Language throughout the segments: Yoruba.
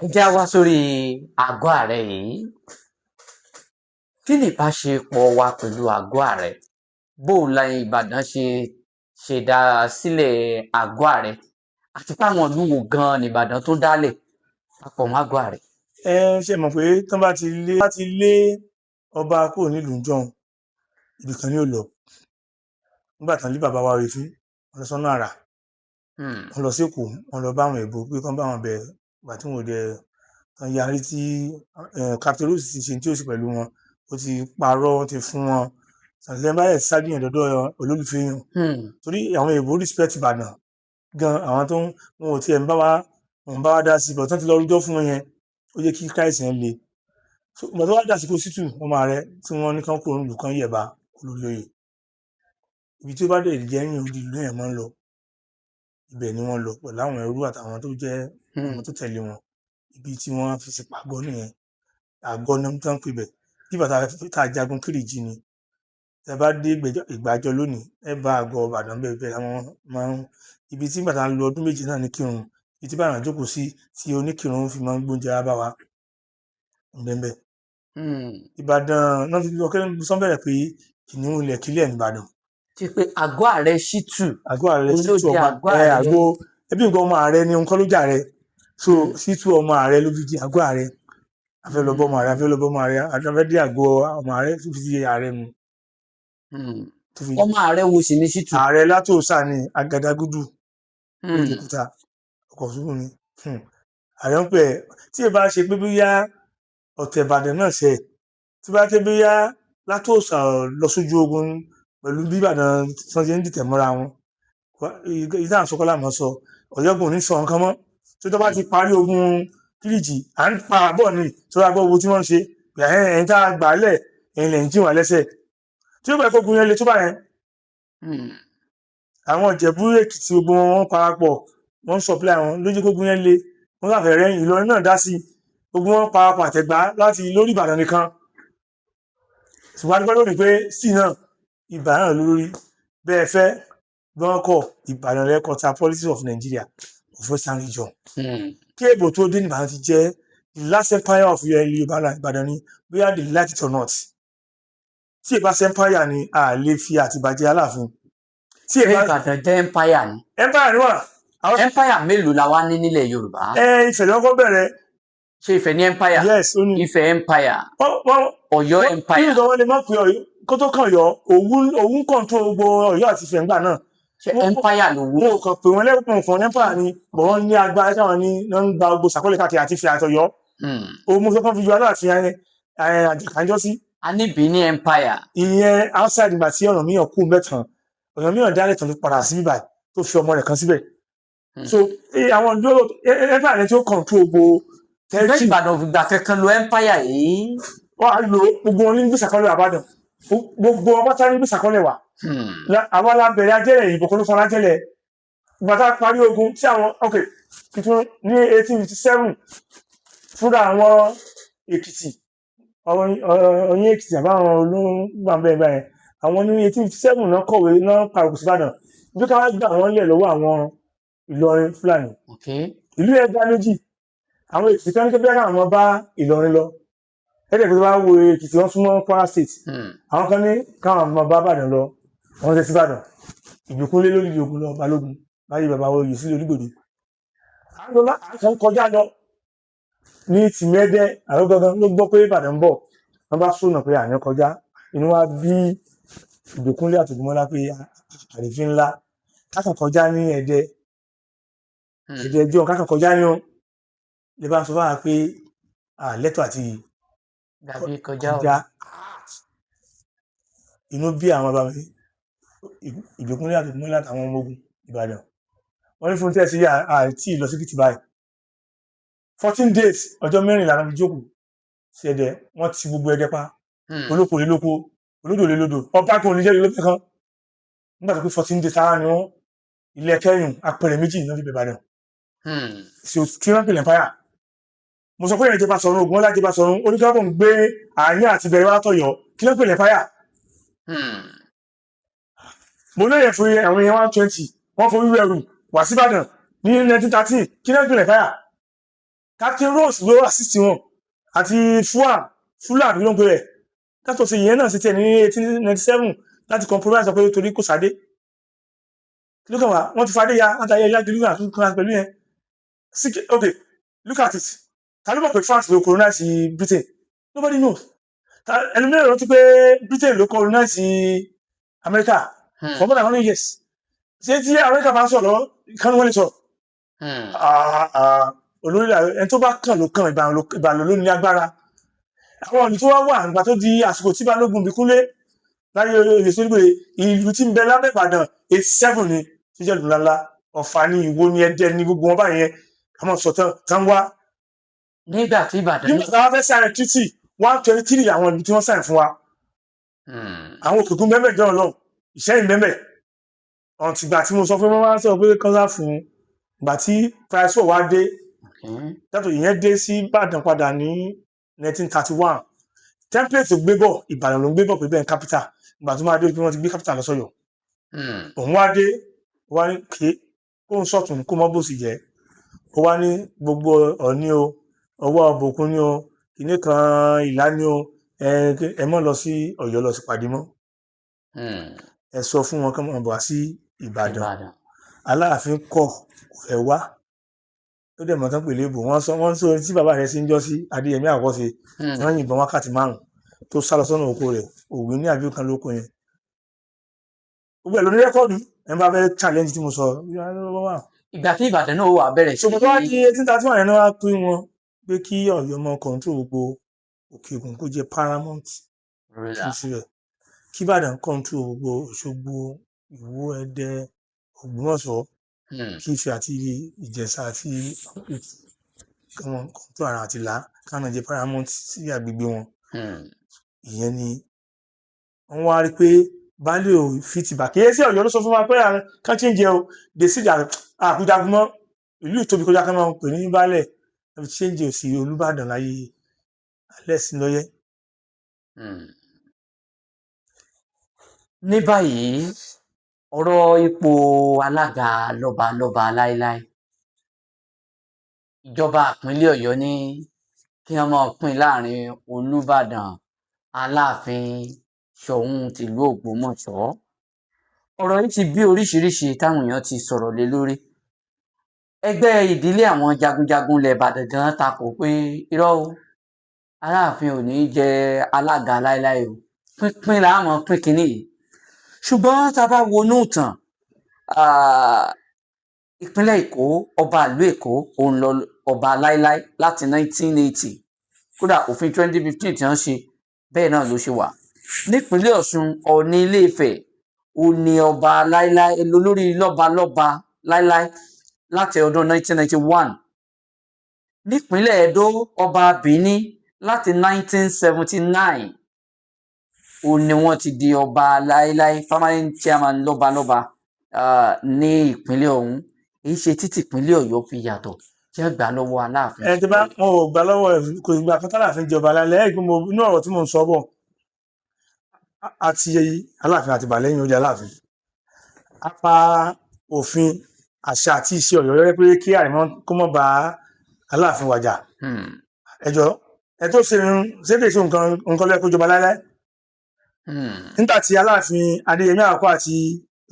Ẹ já wá sórí àgọ́ ààrẹ yìí. Kí ni ìbáṣepọ̀ wa pẹ̀lú àgọ́ ààrẹ? Bó o la Ìbàdàn ṣe ṣèdá sílẹ̀ àgọ́ ààrẹ, àti pé àwọn ìlú wo gan-an ní Ìbàdàn tó dálẹ̀ papọ̀ mọ́ àgọ́ ààrẹ? Ẹ ṣe mọ̀ pé tán bá ti lé ọba kúrò nílùú jọ̀hún, ibì kan ni ó lọ. Nígbà tán lé bàbá wa Ọ̀rẹ̀fín, wọ́n lọ sọ́nà àrà. Wọ́n lọ sí Èkó, wọ́n lọ bá àwọn èèbó pé kán bá wọn bẹ̀. Ìgbà tí wọn ò dẹ̀ tán yarí tí Captain Rose ti ṣe tí ó sì pẹ̀lú wọn, ó ti parọ́, ó ti fún wọn ṣàtìlẹ́yìn báyẹ̀ ṣáájú yẹn dọ́dọ̀ olólùfẹ́ yẹn, torí àwọn èèbó respect Ìbàdàn gan. Àwọn tó ń wọn ò tiẹ̀ ń bá wa, wọn bá wa dá sí i, but tán ti lọ rújọ́ fún wọn yẹn, ó jẹ́ kí crisis yẹn le. So ìgbà tó wá dàsìkò Ṣítù, ọmọ ààrẹ tí wọ́n ní kán kúrò nílùú, kan yẹ̀bá olórí oyè, ibi tí ó bá dẹ̀ jẹ́ yìn odi ìlú yẹn máa ń lọ, ibẹ̀ ni wọ́n lọ pẹ̀lú àwọn ẹrú àtàwọn tó jẹ́ àwọn tó tẹ̀lé wọn. Ibi tí wọ́n fi sí pàgọ́ nìyẹn. Àgọ́ náà tó ń pè bẹ̀ bí bàtà tá a jagun Kírìjí ni. Tẹ bá dé Ìgbàjọ lónìí, ẹ bá àgọ́ Ìbàdàn bẹ́ẹ̀. Bẹ́ẹ̀ àwọn máa ń ibi tí bàtà ń lo ọdún 7 náà ní Kírun, ibi tí Ìbàdàn jókòó sí tí oníkírun fi máa ń gbóúnjẹ wá bá wa bẹ́ẹ̀. Ìbàdàn náà fi lọ kẹ́rin sọ bẹ̀rẹ̀ pé kìnìún ilẹ̀ kílẹ̀ nìbàdàn. Ṣe pé àgọ́ ààrẹ Ṣítù Àgọ́ ààrẹ òun ló Ṣítù di ọmọ àgọ́ ẹ ààrẹ. Àgọ́ ẹbí nǹkan ọmọ ààrẹ ni, nǹkan ló jà rẹ. So Ṣítù ọmọ ààrẹ ló fi di àgọ́ ààrẹ. Afẹ́ lọ bọ́ ọmọ ààrẹ, afẹ́ lọ bọ́ ọmọ ààrẹ, afẹ́ dé àgọ́ ọmọ ààrẹ tó fi di ààrẹ mu. Tó fi Ọmọ ààrẹ wo sì ní Ṣítù? Ààrẹ Látòsà ni, Àgàdàgúdù lójúkúta ọkọ̀ òṣùwọ̀n ni. Ààrẹ ń pè é tí ẹ bá ṣe pé bóyá ọ̀tẹ̀ Ìbàdàn náà ṣe tí bá ṣe bóyá Látòsà lọ sójú ogun pẹ̀lú bí Ìbàdàn tí wọ́n ṣe ń dìtẹ̀ mọ́ra wọn. Ìdá àsọkọ́lá mọ́ sọ ọ̀yọ́gbọ̀n ní sọ nǹkan mọ́ tó bá ti parí ogun Kírìjì, à ń pa àbọ̀ ni tó bá gbọ́ owó tí wọ́n ń ṣe. Ẹ̀yìn tá a gbà á lẹ̀, ẹ̀yìn lẹ̀ ń jí wà lẹ́sẹ̀ tí ó bá kó ogun yẹn le tó bá yẹn. Àwọn Ìjẹ̀bú, Èkìtì, gbogbo wọn, wọ́n parapọ̀, wọ́n supply wọn lójú kógun yẹn le. Wọ́n sàfẹ́ rẹ́yìn Ìlọrin náà dá sí i. Gbogbo wọn parapọ̀ àtẹ̀gbá láti lórí Ìbàdàn nìkan. Ṣùgbọ́n a dúpẹ́ lónìí pé sí náà Ìbàdàn lórí bẹ́ẹ̀ fẹ́ gbọ́n kọ̀. Ìbàdàn lẹ́kọ̀ọ́ta politics of Nigeria, of Western Region. Kí èbò tó dé ní Ìbàdàn ti jẹ́ the last empire of Yorùbá land. Ìbàdàn ni, bóyá they like it or not. Tí ìbá ṣe empire ni, a lè fi àtìbàjẹ́ Aláàfin tí Ṣé ìbá Ìbàdàn jẹ́ empire ni? Empire ni wà. Àwọn Empire mélòó la wá ní nílẹ̀ Yorùbá? Ẹ Ifẹ̀ lọ́kọ́ bẹ̀rẹ̀. Ṣé Ifẹ̀ ní empire? Yes, ó ní. Ifẹ̀ empire, wọ́n Ọ̀yọ́ empire. Nínú wọn lè má pè Ọ̀yọ́ kó tó kàn yọ Òwu. Òwu ń control gbogbo Ọ̀yọ́ àti Ifẹ̀ ńgbà náà. Ṣé empire ló wú? Wọn ò kàn pè wọn lẹ́kùn fún empire ni, bọ̀ wọ́n ní agbára táwọn ní wọ́n ń gba gbogbo sàkólé káàkiri àti Ifẹ̀ àtọ̀yọ́. Òun mo sọ fún fi yọ Aláàfin Àjàkánjọ́ sí. A ní Benin empire. Ìyẹn outside. Ìgbà tí Ọ̀rànmíyàn kú mẹ́tàn, Ọ̀rànmíyàn dálẹ̀ tán, tó padà sí bíbà, tó fi ọmọ rẹ̀ kan síbẹ̀. So àwọn ìlú empire ni tí ó control gbogbo Ṣùgbọ́n territory. Ìbàdàn ò fìgbà kankan lo empire yìí. Wọ́n á lo gbogbo wọn ní gbèsàkọ́lẹ̀ Àbàdàn, gbogbo wọn pátá ní gbèsàkọ́lẹ̀ wà. Àwa la bẹ̀rẹ̀ ajẹ́lẹ̀, ìbò kan ló fara ajẹ́lẹ̀. Ìgbà tá a parí ogun tí àwọn, ok, tuntun ní 1857, fúnra àwọn Èkìtì, Ọyún Èkìtì àbáwọn olóńgbà bẹ́ẹ̀ báyẹn, àwọn ní 1857 náà kọ̀wé náà parọ́ sí Ìbàdàn bí ká wá gbà wọ́n lẹ̀ lọ́wọ́ àwọn Ìlọrin Fúlàní. Ìlú yẹn dá méjì. Àwọn Èkìtì kan ní kí bẹ́ẹ̀ káwọn bá Ìlọrin lọ, ẹ̀ẹ́dẹ̀ tó bá wo Èkìtì, wọ́n súnmọ́ Kwara State. Àwọn kan ní káwọn máa bá Ìbàdàn lọ. Wọ́n ṣe sí Ìbàdàn Ìgbèkúnlé lórí ogun lọ Balógun láyé bàbá oyè sílé Olúgbòde. À ń kọjá lọ ní Tìmẹ́dẹ́, àwọn gangan ló gbọ́ pé Ìbàdàn ń bọ̀. Wọ́n bá sọ̀nà pé àná kọjá. Inú wa bí Ìgbèkúnlé àti Ògúnmọ́lá pé àrífín ńlá kákan kọjá ní Ẹdẹ. Ẹdẹ ẹjọ́ kákan kọjá ní o lè bá sọ fún wa pé àlẹ́tọ̀ àti Dàbí kọjá o. Kọjá. Inú bí àwọn bàbá mi Ìgbèkúnlé àti Ògúnmọ́lá àtàwọn ọmọ ogun Ìbàdàn. Wọ́n ní fún tẹ́sí àti lọ sí Èkìtì báyìí. 14 days, ọjọ́ 14 náà fi jókòó sí Ẹdẹ. Wọ́n ti gbogbo Ẹdẹ pa. Olóko lé lóko, olódò lé lódò, ọba kan ò ní jẹ́ lóko kan. Nígbà tó pé 14 days, ara ni wọ́n ilé kẹyìn apẹ̀rẹ̀ méjì náà fi bẹ̀ Ìbàdàn. Sí kí wọ́n pè ní empire. Mo sọ pé ìjọba sọ̀run Ògúnmọ́lá jẹba sọ̀run oníkàbọ̀ ń gbé àárín àti ìbẹ̀rẹ̀ wá tọ̀yọ̀. Kí ló pè ní empire? Mo lóye fún àwọn èèyàn 120, wọ́n forí ẹrù wá síbàdàn ní 1913. Kí ló pè ní empire? Captain Rose ló assist wọn àti Fua Fúlàní ló ń pè rẹ̀. Látọ̀ sí ìyẹn náà sí tiẹ̀ ní 1897 láti compromise pé torí kò sáde. Kí ló kàn wá? Wọ́n ti fadé ya láti ayé Lágelú náà tún kan pẹ̀lú yẹn. Okay, look at it. Ta ló mọ̀ pé France ló colonize Britain? Nobody knows. Ẹlòmíràn rántí pé Britain ló colonize America for more than 100 years. Ṣé tí America bá ń sọ̀rọ̀ kánú wọ́n lè sọ̀rọ̀? Ah, ah, olórí ẹni tó bá kàn ló kàn. Ìbàdàn ló ní agbára. Àwọn ọ̀nà tó wá wà nígbà tó di àsìkò tí Balógun Ìbíkúnlé láyé oyè sórí ìlú tí ń bẹ lábẹ́ Ìbàdàn, 87 ni tó jẹ́ ìlú ńláńlá. Ọ̀fà ní, Ìwó ní, Ẹdẹ ní, gbogbo wọn báyẹn àmọ́ sọ̀tàn tán wá. Nígbà tí Ìbàdàn Nígbà táwọn fẹ́ sign treaty, 123 àwọn ìlú tí wọ́n sign fún wa. Àwọn Òkè Ògùn mẹ́mẹ́ jọ lọ, Ìṣẹ́yìn mẹ́mẹ́ ọ̀ntìgbà tí mo sọ pé wọ́n máa ń sọ pé kọ́ńtà fún ìgbà tí Price wá dé. Yàtọ̀ ìyẹn dé sí Ìbàdàn padà ní 1931. Template tó gbé bọ̀, Ìbàdàn ló ń gbé bọ̀ pé bẹ́ẹ̀ ní capital. Ìgbà tó máa dé pé wọ́n ti gbé capital lọ sọ́yọ́. Òun wá dé, ó wá ní ké kó ń sọ̀tún kó mọ́ bó sì jẹ́. Ó wá ní gbogbo Ọ̀ní o, ọwọ́ ọbòkun ní o, kìíní kan ìlà ní o, ẹ mọ́ lọ sí Ọ̀yọ́ lọ sí pàdé mọ́. Ẹ sọ fún wọn kí wọ́n bọ̀ wá sí Ìbàdàn. Ìbàdàn. Aláàfin kọ̀, kò fẹ́ wá. Ó dẹ̀ mọ̀ tán pèlè ìbò wọ́n sọ wọ́n sọ tí bàbá rẹ̀ sí ń jọ́ sí Adéyẹmí àkọ́ṣe. Wọ́n yìnbọn wákàtí 5 tó sá lọ sọ́nà oko rẹ̀, òwe ní àbí kan lóko yẹn. Gbogbo ẹ̀ ló ní record. Ẹ̀ ń bá fẹ́ challenge tí mo sọ. Ìgbà tí Ìbàdàn náà wà bẹ̀rẹ̀ sí Ṣùgbọ́n tó wá di 1831 yẹn náà, wá pín wọn pé kí Ọ̀yọ́ mọ control gbogbo Òkè Ògùn, kó jẹ́ paramount ruler. Síbẹ̀ kí Ìbàdàn control gbogbo Òṣogbo, Ìwó, Ẹdẹ, Ògbómọ̀ṣọ́, kí Ifẹ̀ àti Ìjẹ̀ṣà àti Èkìtì kí wọ́n control ara àti Ìlá, káwọn náà jẹ́ paramount sí agbègbè wọn. Ìyẹn ni wọ́n wá rí pé baálé ò fi tìbà kì í sí. Ọ̀yọ́ ló sọ fún wa pé kán change ẹ o. They see that àkújagun mọ́ ìlú ìtóbi kọjá kán máa pè ní baálẹ̀. Wọ́n fi change ẹ̀ sí Olúbàdàn láyé Alẹ́sìnlọ́yẹ́. Ní báyìí, ọ̀rọ̀ ipò alága lọ́balọ́ba láéláé, ìjọba ìpínlẹ̀ Ọ̀yọ́ ní kí wọ́n máa pín láàrin Olúbàdàn, Aláàfin, Ṣọ̀ún tìlú Ògbómọ̀ṣọ́. Ọ̀rọ̀ yìí ti bí oríṣiríṣi táwọn èèyàn ti sọ̀rọ̀ lé lórí. Ẹgbẹ́ ìdílé àwọn jagunjagun ilẹ̀ Ìbàdàn gan takò pé irọ́ o, Aláàfin ò ní í jẹ alága láéláé o, pínpín là á mọ̀ pín kínní yìí. Ṣùgbọ́n tá a bá wọnú ìtàn, ìpínlẹ̀ Èkó, ọba ìlú Èkó òun lọ ọba láéláé láti 1980. Kódà òfin 2015 tí wọ́n ṣe, bẹ́ẹ̀ náà ló ṣe wà. Nípínlẹ̀ Ọ̀ṣun, Ọọ̀ni Ilé-Ifẹ̀ ó ní ọba láéláé, lólórí lọ́balọ́ba láéláé láti ọdún 1991. Nípínlẹ̀ Ẹdó, ọba Benin láti 1979 ó ní wọ́n ti di ọba láéláé, permanent chairman lọ́balọ́ba ní ìpínlẹ̀ ọ̀hún. Èyí ṣe títí ìpínlẹ̀ Ọ̀yọ́ fi yàtọ̀ tí wọ́n gbà lọ́wọ́ Aláàfin? Ẹ ti bá wọn ò gbà lọ́wọ́ ẹ̀, kò gbà kan tálàfin jọba lálẹ́ ẹ̀. Mo inú ọ̀rọ̀ tí mò ń sọ bọ̀ àti Aláàfin àti Ìbà lẹ́yìn ó di Aláàfin, a pa òfin àṣà àti ìṣe Ọ̀yọ́ rẹ́ pé kí àrẹ̀mọ kó mọ́ bá Aláàfin wàjà. Ẹjọ́ ẹ tó ṣe irun ṣé kìí ṣe nǹkan nǹkan lẹ́kọ̀ọ́ jọba láíláí? Nígbà tí Aláàfin Adéyẹmí àkọ́kọ́ àti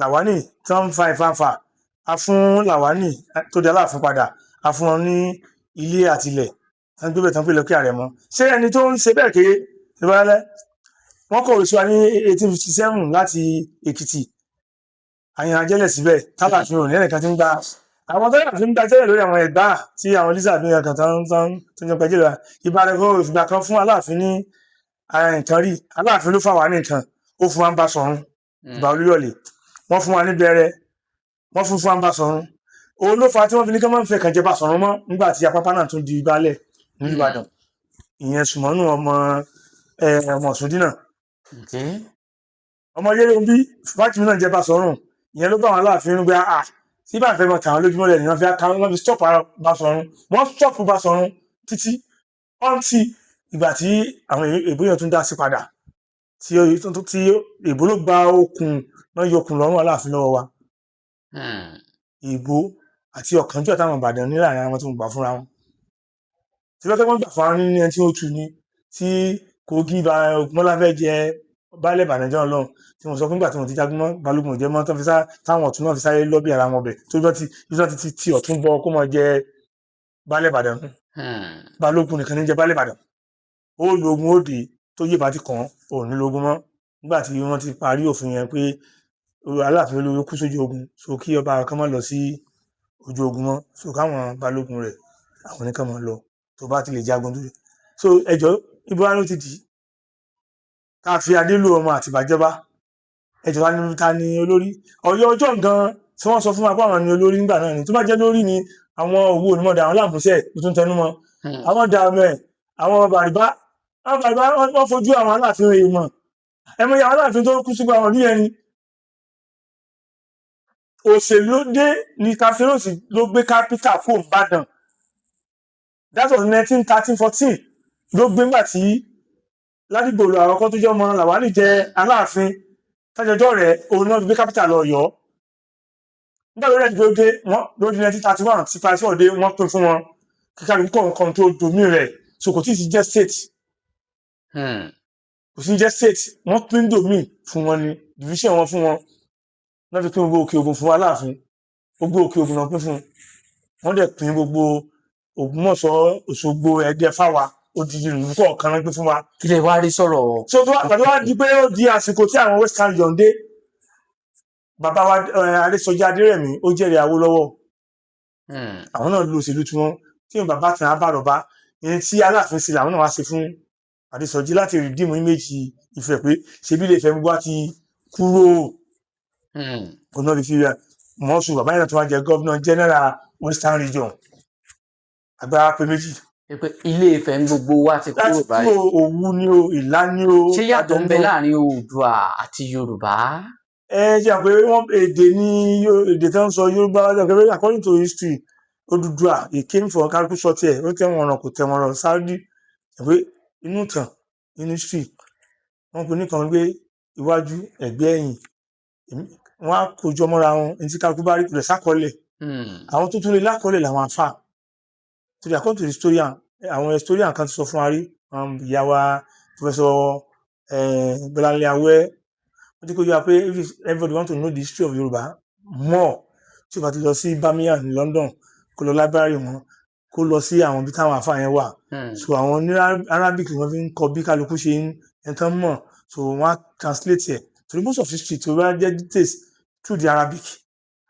Làwání tí wọ́n ń fa ìfanfà, a fún Làwání tó di Aláàfin padà, a fún wọn ní ilé àtilẹ̀ tí wọ́n gbé bẹ̀ tán pé lọ́kẹ́ àrẹ̀mọ. Ṣé ẹni tó ń ṣe bẹ́ẹ̀ kéré jọba láíláí? Wọ́n kọ̀wé sí wa ní 1857 láti Èkìtì, àyàn ajẹ́lẹ̀ síbẹ̀ tálàfin ò ní ẹnìkan tí ń gba àwọn tó yàtọ̀ ń gba jẹ́lẹ̀ lórí àwọn Ẹ̀gbá tí àwọn Lísàbí kan tán tán tó ń jẹ́ pẹ́jẹ́lẹ̀. Ìbàdàn kò ìgbà kan fún Aláàfin ní ara nǹkan rí. Aláàfin ló fà wá ní nǹkan, ó fún wa ń Basọ̀run. Ìgbà Olúyọ̀lé, wọ́n fún wa ní Bẹ̀rẹ̀, wọ́n fún wa ń Basọ̀run. Òun ló fa tí wọ́n fi ní kí wọ́n fẹ́ kàn jẹ́ Basọ̀run mọ́ nígbà tí Apápá náà tún di baálẹ̀ nílùú Ìbàdàn. Ìyẹn Sùmọ́nù ọmọ ọmọ Ọ̀ṣúndínà, ọmọ Yéròmbí Fátìmí náà jẹ́ Basọ̀run. Ìyẹn ló bá àwọn Aláàfin ń gbé à tí bá fẹ́ mọ tàwọn lójúmọ́ lẹ̀ ní wọ́n fi ká wọ́n fi stop ara Basọ̀run. Wọ́n stop Basọ̀run títí ọ̀ntì ìgbà tí àwọn èèbó yẹn tún dá sí padà, tí èèbó ló gba okùn náà, yọ okùn lọ́rùn Aláàfin lọ́wọ́ wa. Èèbó àti ọ̀kánjúà táwọn Ìbàdàn ní láàrin àwọn tó ń gbà fúnra wọn. Tí wọ́n gbà fún wa ní 1902 ni tí Kogi bá Ògúnmọ́lá fẹ́ jẹ baálẹ̀ Ìbàdàn jọ́ lọ́hùn, tí wọ́n sọ pé nígbà tí wọ́n ti jagun mọ́, Balógun ò jẹ́ mọ́, tán fi sá táwọn Ọ̀tún náà fi sáré lọ́bì ara wọn bẹ̀ tó bí wọ́n ti ti Ọ̀tún bọ kó máa jẹ baálẹ̀ Ìbàdàn nù. Balógun nìkan ní jẹ baálẹ̀ Ìbàdàn. Ó lo ogun, ó dé tó yé bá ti kàn án, ò ní lógun mọ́. Nígbà tí wọ́n ti parí òfin yẹn pé Aláàfin olórí kú sójú ogun, so kí ọba kan má lọ sí ojú ogun mọ́, so káwọn balógun rẹ̀ àwọn nìkan máa lọ tó bá ti lè jagun tó. So ẹjọ́, ibo wa ló ti dì í ká fi Adélù ọmọ Àtìbàjọba? Ẹjọ́, ta ni olórí Ọ̀yọ́ ọjọ́ gan tí wọ́n sọ fún wa pé àwọn ni olórí nígbà náà ni? Tó bá jẹ́ lórí ni àwọn òwú onímọ̀dà, àwọn láàmúṣẹ́ tó tún tẹnu mọ́, àwọn dàmẹ, àwọn bàrìbá wọ́n fojú àwọn Aláàfin rẹ̀ mọ̀. Ẹ mọ̀ àwọn Aláàfin tó kú sígbà àwọn ìlú yẹn ni òṣèlú ló dé ní Káfíńrọ̀sì ló gbé capital kó Ìbàdàn. That was 1913 14 ló gbé, ńgbà tí Ládìgbòlù àwọn kan tó jẹ́ ọmọ Làwálì jẹ Aláàfin tájọjọ́ rẹ̀, òun náà fi gbé capital lọ Ọ̀yọ́. Nígbà tó rẹ̀ tó dé wọ́n ló di 1931 tí pàṣẹ dé, wọ́n pín fún wọn kíkàlùkù kọ̀ọ̀kan tó domain rẹ̀, so kò tí ì sí jẹ́ state. Kò sí jẹ́ state, wọ́n pín domain fún wọn ní division wọn fún wọn wọ́n fi pín gbogbo Òkè Ògùn fún Aláàfin. Gbogbo Òkè Ògùn náà pín fún wọn, dẹ̀ pín gbogbo Ògbómọ̀ṣọ́, Òṣogbo, Ẹdẹ fáwa, odidi ìlú kọ̀ọ̀kan náà pín fún wa. Kí lè wá rí sọ̀rọ̀? So tó wá pàtó wá di pé ó di àsìkò tí àwọn Western Region dé, bàbá wa Adésọjí Adérẹ̀mí, ó jẹ́rìí Awólọ́wọ̀. Àwọn náà lo òṣèlú tiwọn tí wọn bàbá tàn á bá rọ̀bá ìyẹn tí Aláàfin sí làwọn náà wá ṣe fún Adésọjí láti redeem image Ifẹ̀ pé ṣebí Ilé Ifẹ̀ gbogbo wa ti kúrò. Òun náà fi fi mọ́sù bàbá yẹn náà tó wá jẹ governor general Western Region, agbára pé méjì. Pé Ilé Ifẹ̀ ń gbogbo wa ti láti kúrò báyìí. Kúrò, Òwu ni o, Ìlá ni o. Ṣé yàtọ̀ ń bẹ Àdó. láàrin Oòduà àti Yorùbá? Ẹ ṣe àpè wọn èdè ní èdè tó ń sọ Yorùbá ṣe pé according to history, Odùduwà, it came from kálukú sọ tiẹ̀, ó tẹ́ wọn ràn, kò tẹ́ wọn ràn Saudi pé inú ìtàn, inú history, wọ́n pe nìkan pé iwájú, ẹ̀gbẹ́, ẹ̀yìn, wọ́n á kójọ mọ́ra wọn ní tí kálukú bá rí kò lè sákọọ́lẹ̀. Àwọn tó tún lè lákọọ́lẹ̀ làwọn àfà, torí according to historian, àwọn historian kan ti sọ fún wa rí, àwọn ìyá wa Professor Bọ́láńlé Awẹ́, wọ́n ti kó yé wa pé if everybody want to know the history of Yorùbá more, tí o bá ti lọ sí Birmingham ní London, kó lọ library wọn, kó lọ sí àwọn ibi táwọn àfà yẹn wà. So àwọn ní Arabic ni wọ́n fi ń kọ bí kálukú ṣe ń ẹni tán mọ̀, so wọ́n á translate ẹ̀, torí most of history tó bá jẹ́ details through the Arabic,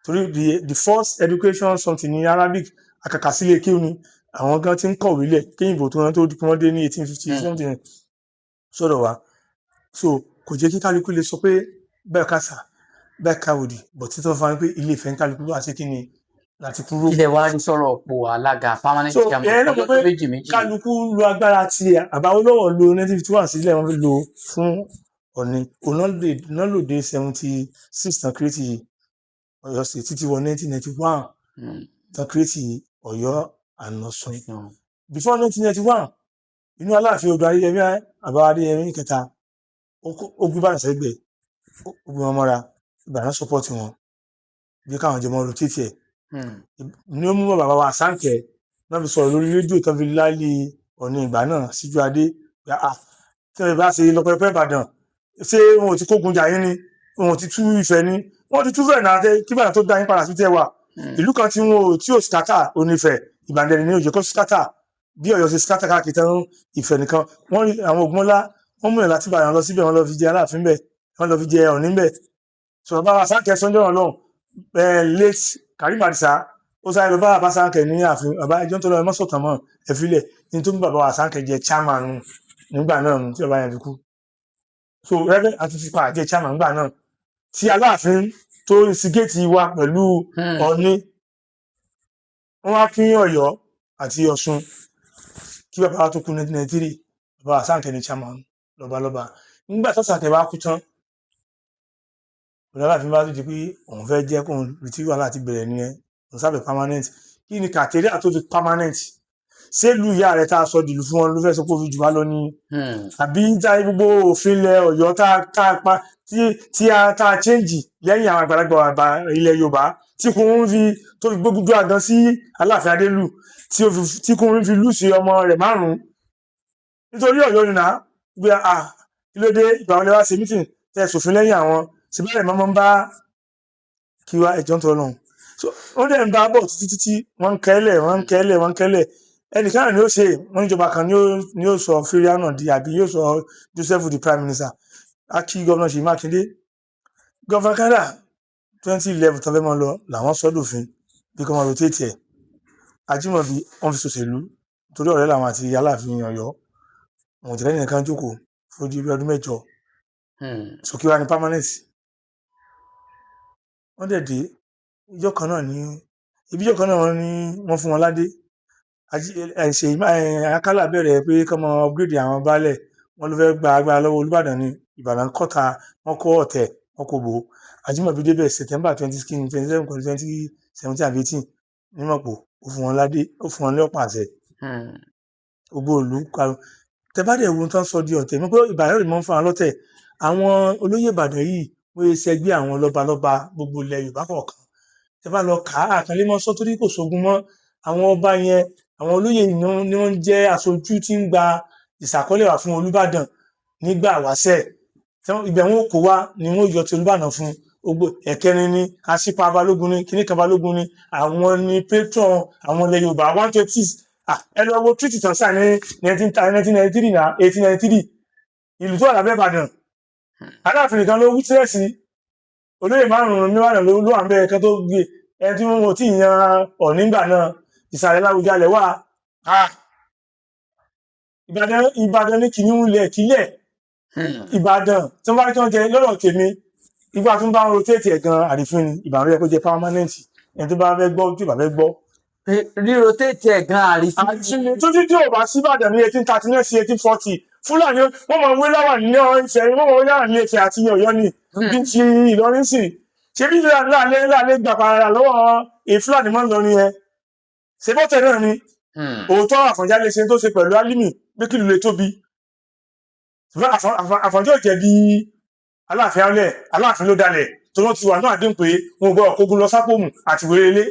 torí the first education something ní Arabic, àkàkà sílé kí ni àwọn gan ti ń kọ̀wé lẹ̀ kéyìnbó tó wọn tó di pé wọ́n dé ní 1850 something sọ̀rọ̀ wa. So kò jẹ́ kí kálukú lè sọ pé bẹ́ẹ̀ kásà bẹ́ẹ̀ káwòdì bọ̀ títọ́ fún wa pé Ilé Ifẹ̀ ń kálukú wá sí kí ni láti kúrò. Kí lè wá rí sọ̀rọ̀ pò alága permanent So chairman ẹ náà ọjọ́ mọ̀ pé méjì méjì? Kálukú lo agbára tí àbá Awólọ́wọ̀ lo 1951 sílẹ̀, wọ́n fi lò fún Ọ̀ọ̀ni, òun náà lò dé 76 tán create Ọ̀yọ́ State, títí wọ 1991 tán create Ọ̀yọ́ and Ọ̀ṣun. Before 1991, inú Aláàfin odò Adéyẹmí, àbá Adéyẹmí kẹta, ó gbé Ìbàdàn sẹ́gbẹ̀ẹ́, ó gbé wọn mọ́ra. Ìbàdàn support wọn bí káwọn jọmọ rotate ẹ̀. Ní ó mú bàbá wa Àsáǹkẹ́ náà fi sọ̀rọ̀ lórí rédíò tó fi láìlí Ọ̀ọ̀ni ìgbà náà síjú adé pé, ah, tí wọ́n bá ṣe lọ́pẹ́pẹ́ Ìbàdàn, ṣé wọn ò ti kógun jà yín ni? Wọn ò ti tú Ifẹ̀ ni? Wọ́n ti tú Ifẹ̀ náà tẹ kí Ìbàdàn tó dá yín padà sí tẹ́ wà. Ìlú kan tí wọn ò tí ò scatter onífẹ̀, Ìbàdàn ní òjò kó scatter bí Ọ̀yọ́ ṣe scatter káàkiri tán. Ifẹ̀ nìkan wọ́n rí àwọn Ògúnmọ́lá, wọ́n mú yàn láti Ìbàdàn lọ síbẹ̀, wọ́n lọ fi jẹ Aláàfin bẹ̀, wọ́n lọ fi jẹ Ọ̀ọ̀ni bẹ̀. Sọ bàbá wa Sáǹkẹ́ sọ́njọ́ náà lọ́hùn, late Karim Adisa, ó sáré lọ bá bàbá Sáǹkẹ́ ní ààfin, bàbá ẹjọ́ tó lọ, ẹ mọ́sọ̀tàn mọ́, ẹ filẹ̀ ní tó ń bàbá wa Sáǹkẹ́ jẹ chairman nígbà náà tí bàbá yẹn fi kú. So Reverend àti fipá jẹ chairman nígbà náà tí Aláàfin tó instigate wa pẹ̀lú Ọ̀ọ̀ni, wọ́n wá pín Ọ̀yọ́ àti Ọ̀ṣun kí bàbá wa tó kú 1993. Bàbá wa Sáǹkẹ́ ní chairman lọ́balọ́ba. Nígbà tó Sáǹkẹ́ bá kú tán, Aláàfin bá tún di pé òun fẹ́ jẹ́ kóun retí wàhálà ti bẹ̀rẹ̀ nìyẹn, òun sábẹ̀ permanent. Kí ni criteria tó fi permanent? Ṣé ìlú ìyá rẹ̀ tá a sọ dìlú fún wọn ló fẹ́ sọ pé ó fi jù wá lọ ni, àbí tá gbogbo òfin ilẹ̀ Ọ̀yọ́ tá a pa tí a tá a change lẹ́yìn àwọn àgbàlagbà àgbà ilẹ̀ Yorùbá tí kò ń fi tó fi gbógun dúrà gan sí Aláàfin Adélù? Tí ó fi tí Kúnmi fi lose ọmọ rẹ̀ márùn-ún nítorí Ọ̀yọ́ nìyà gbé a. Kí ló dé? Ìgbà wọn lè wá ṣe meeting tẹ ṣòfin lẹ́yìn àwọn síbẹ̀rẹ̀ mọ́mọ́ ń bá kí wá ẹjọ́ ń tọrọ lọ́hùn. So wọ́n dẹ̀ ń bá bọ̀ títí títí, wọ́n ń kẹ́lẹ̀, wọ́n ń kẹ́lẹ̀, wọ́n ń kẹ́lẹ̀. Ẹnìkan náà ni ó ṣe wọ́n níjọba kan ni ó sọ Fíríà náà di, àbí yóò sọ Joseph di prime minister. Akí Governor Ṣèyí Mákindé, Governor Canada, 2011 tó fẹ́ mọ́ lọ làwọn sọ́dọ̀fin bí kò máa rotate ẹ̀. Ajímọ̀bí, wọ́n fi ṣòṣèlú torí ọ̀rẹ́ làwọn àti Aláàfin Ọ̀yọ́. Wọn ò jẹ́ kẹ́nìkan jókòó fún odidi ọdún 8. So kí wàá ní permanent? Wọ́n dẹ̀ dé ìjọ kan náà ní ibi ìjọ kan náà, wọ́n ní wọ́n fún wọn ládé. Ṣèyí Akálà bẹ̀rẹ̀ pé kọ́ mọ upgrade àwọn baálẹ̀. Wọ́n ló fẹ́ gba agbára lọ́wọ́ Olúbàdàn ní Ìbàdàn kọ́ta, wọ́n kó ọ̀tẹ̀, wọ́n kó bò ó. Ajímọ̀bí débẹ̀ September 20 27 pẹ̀lú 2017 àbí 18 ní Mọ̀pò, ó fún wọn ládé, ó fún wọn ní ọ̀pá àṣẹ. Gbogbo ìlú karùn tẹ bá dẹ̀ wo ohun tó ń sọ di ọ̀tẹ̀ mọ̀ pé Ìbàdàn rẹ̀ mọ́ ń fún wọn lọ́tẹ̀. Àwọn olóyè Ìbàdàn yìí, wọ́n yé ṣẹgbẹ́ àwọn lọ́balọ́ba gbogbo ilẹ̀ Yorùbá kọ̀ọ̀kan. Tẹ bá lọ kà á, àkànlé mọ́ sọ torí kò sógun mọ́. Àwọn ọba yẹn, àwọn olóyè yìí ni wọ́n ń jẹ́ aṣojú tí ń gba ìṣàkọọ́lẹ̀ wá fún Olúbàdàn nígbà wáṣẹ̀. Ibẹ̀ wọn kó wá ni wọ́n yọ ti Olúbàdàn fún gbogbo ẹ̀kẹrin ni Aṣípa Balógun ní kíní kan Balógun ní. Àwọn ni patron àwọn ilẹ̀ Yorùbá 126. Ẹ lọ wo treaty tán sáà ní 1993 náà, 1893, ìlú tó wà lábẹ́ Ìbàdàn. Aláàfin nìkan ló wítírẹ̀sì, olóyè márùn-ún níwàdàn ló wà ń bẹ kan tó gbé ẹni tí wọn ò tí ì yan Ọ̀ọ̀ni nígbà náà. Ìsàlẹ̀ Láwùjalẹ̀ wà. Ìbàdàn, Ìbàdàn ní kìnìún ilẹ̀ kílẹ̀. Ìbàdàn tí wọ́n bá ní kí wọ́n jẹ lọ́dọ̀ tèmi, ìgbà tó ń bá wọn rotate ẹ̀ gan, àrífín ni. Ìbàdàn yẹ kó jẹ permanent. Ẹni tó bá fẹ́ gbọ́, tí ò bá fẹ́ gbọ́. Rírotate ẹ̀ gan, àrífín. Àrífín ni. Tó tí ò bá sí Ìbàdàn ní 1839 sí 1840, Fúlàní wọ́n máa wé láwà ní Ifẹ̀, wọ́n máa wé láwà ní Ifẹ̀ àti Ọ̀yọ́ ni. Bí ti Ìlọrin sì ṣe bí láàlẹ́ láàlẹ́ gbà padà lọ́wọ́ Fúlàní mọ́ Ìlọrin yẹn, ṣe bọ́tẹ̀ náà ni. Òótọ́, Àfọ̀njá lè ṣe tó ṣe pẹ̀lú Álímì pé kí ìlú lè tóbi, ṣùgbọ́n Àfọ̀njá ò jẹ̀bi Aláàfin. Alẹ̀ Aláàfin ló dalẹ̀ tó wọ́n ti wà náà àdéhùn pé wọn ò gbọ́dọ̀ kógun lọ sápòmù àti wérelé.